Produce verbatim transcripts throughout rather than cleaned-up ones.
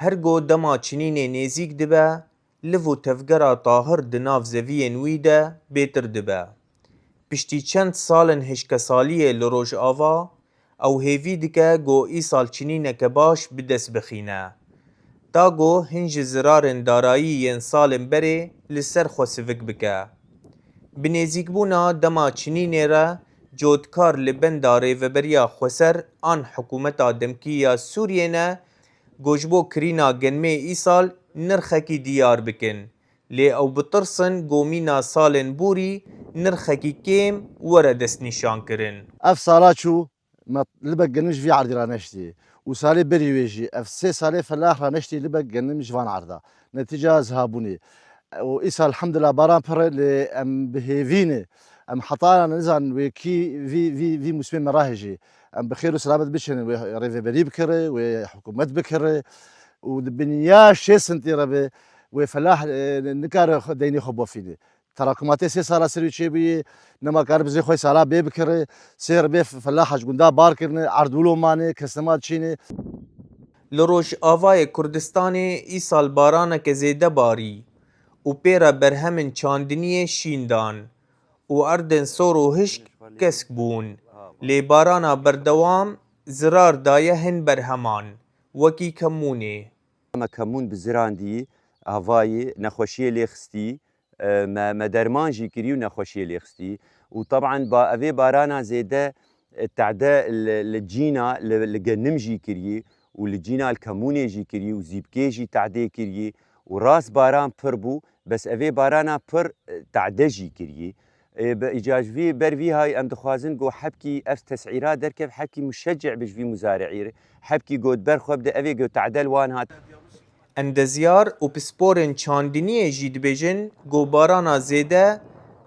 Her go dema çinînê nêzîk dibe, liv û tevgera Tahir di nav zeviyên wî de bêtir dibe. Piştî çend salên hişkesaliyê li Rojava, ew hêvî dike ku îsal çinîneke baş bi dest bixîne. Ta ku hin ji zirarên darayî yên salên berê li ser xwe sivik bike. Bi nêzîkbûna dema çinînê re cotkar li benda Rêveberiya Xweser an Hikûmeta Demkî ya Sûriyê ne, ku ji bo kirîna genimê îsal nirxekî diyar bikin. Lê ew bitirsin ku mîna salên borî nirxekî kêm were destnîşankirin. Ev sala çû, me libek genim ji vî erdî raneştî. Û salê berî wê jî, ev sê salê felah raneştî libek genim ji van erda. Netîca zihabûnê. Û îsal elhamdulillah baran pir e, lê em bi hêvî ne. Em heta nizanin wê kî vî, vî, vî mûsimê me rahêjî. Em bi xêr û selamet biçin, wê rêveberî bikire, wê hikûmet bikire. Û di binya şêst sentî re be, wê felah, e, nikare xwe, deynê xwe bofîne. Terakumatê sê sala ser wî çêbûyî, nema kar bi zê xwe sala bê bikire, sê re bê felah ji gunda bar kirine, erd wilo mane, kes nema diçîne. Li Rojavayê Kurdistanê îsal baraneke zêde barî û pê re berhemên çandiniyê şîn dan û erdên sor û hişk kesk bûn. Lê barana berdewam zirar daye hin berheman, wekî kemûnê. Me kemûn bi zirandî, avayî, nexweşiyê lê xistî, e, me, me derman jî kirî û nexweşiyê lê xistî. Û teban ba evê barana zêde, e, tade li, li cîna, li, li genim jî kirî û li cîna li kemûnê jî kirî û zîpkê jî tadê kirî û rast baran pir bû, bes evê barana pir, e, tade jî kirî. E, bi îcacvî ber vî hay em dixwazin ku hebkî ev tesîra derkev, hebkî muşecci bi ji vî muzari'î re, hebkî got ber xwe bide, evê got tade li wan hat. Endezyar û pisporên çandiniyê jî dibêjin ku barana zêde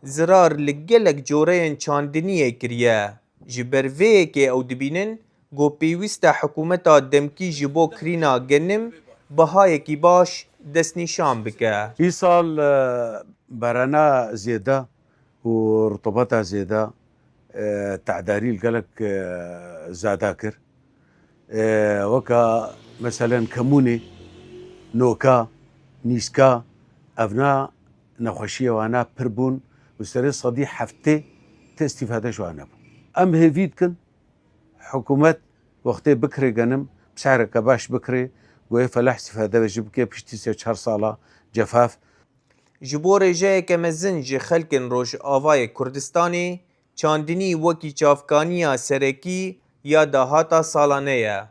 zirar li gelek coreyên çandiniyê kiriye. Ji ber vê yekê ew dibînin ku pêwîst e hikûmeta demkî ji bo kirîna genim bihayekî baş destnîşan bike. Îsal, e, barana zêde û rutubeta zêde, e, tedarî li gelek, e, zada kir. E, weka meselen kemûnê, noka, nîska, evna nexweşiyê wana pir bûn û serê sedî heftê ti îstîfade ji wan nebû. Em hêvî dikin hikûmet wextê bikirê genim, bi se'reke baş bikirê, goyê felah îstîfade be jî bike piştî sê çar sala cefaf. Ji bo rêjeyeke mezin ji xelkên Rojavayê Kurdistanê, çandinî wekî çavkaniya serekî ya dahata salane ye.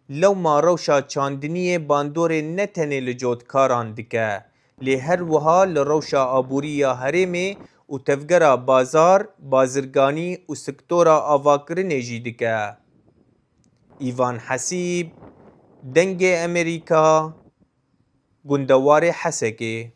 Lewma rewşa çandiniyê bandorê ne tenê li cotkaran dike, lê her wiha li rewşa aborî ya herêmê û tevgera bazar, bazirganî û sektora avakirinê jî dike. Îvan Hesîb, Dengê Emerîka, Gundewarê Hesekê.